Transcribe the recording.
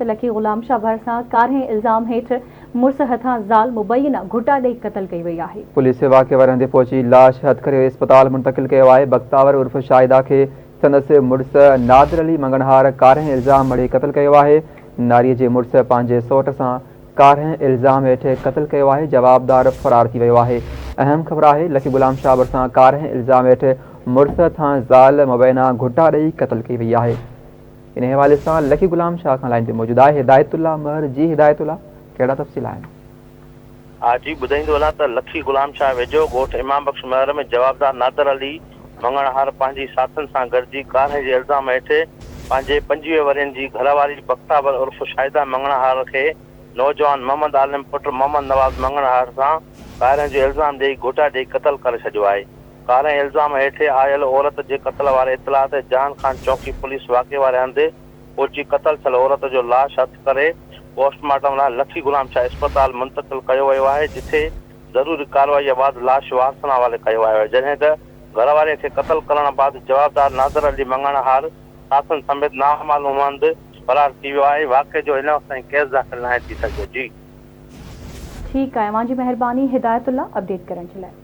ته لکي غلام شاهه ڀرسان ڪارنهن الزام هيٺ مڙس هٿان زال مبينا گهٽا ڏئي قتل ڪئي وئي آهي. پوليس واقعي واري هنڌ پهچي لاش هٿ ڪري اسپتال منتقل ڪيو آهي، بختاور عرف شاهده کي سندس مڙس نادر علي مڱڻهار ڪارنهن الزام مڙهي قتل ڪيو آهي، ناري جي مڙس پنهنجي سئوٽ سان ڪارنهن الزام هيٺ قتل ڪيو آهي، جوابدار فرار ٿي ويو آهي، اهم خبر آهي لکي غلام شاهه ڀرسان ڪارنهن الزام هيٺ مڙس هٿان زال مبينا گهٽا ڏئي قتل ڪئي وئي آهي. انهي حوالي سان لکي غلام شاهه کان لائين تي موجود آهي هدايت الله مهر جي هدايت الله ڪهڙا تفصيل آهن. آء جي ٻڌائيندو هلان ته لکي غلام شاهه ويجهو ڳوٺ امام بخش مهر ۾ جوابدار نادر علي مڱڻهار پنهنجي ساٿين سان گڏجي ڪارنهن جي الزام هيٺ پنهنجي 25 ورهين جي گهرواري بختاور عرف شاهده مڱڻهار کي نوجوان محمد عالم پٽ محمد نواز مڱڻهار سان ڪارنهن جو الزام ڏئي گهوٽا ڏئي قتل ڪري ڇڏيو آهي. ڪارنهن الزام هيٺ آيل عورت جي قتل واري اطلاع تي جهان خان چونڪي پوليس واقعي واري هنڌ پهچي قتل ٿيل عورت جو لاش هٿ ڪري پوسٽ مارٽم لاء لکي غلام شاهه اسپتال منتقل ڪيو ويو آهي جٿي ضروري ڪارروائي بعد لاش وارثن حوالي ڪيو ويو آهي جڏهن ته گهرواري کي قتل ڪرڻ بعد جوابدار نادر علي مڱڻهار ساٿين سميت نامعلوم هنڌ فرار ٿي ويو آهي واقعي جو هن وقت تائين ڪيس داخل ناهي ٿي سگهيو جي. ٺيڪ آهي اوهان جي مهرباني هدايت الله اپڊيٽ ڪرڻ جي لاء.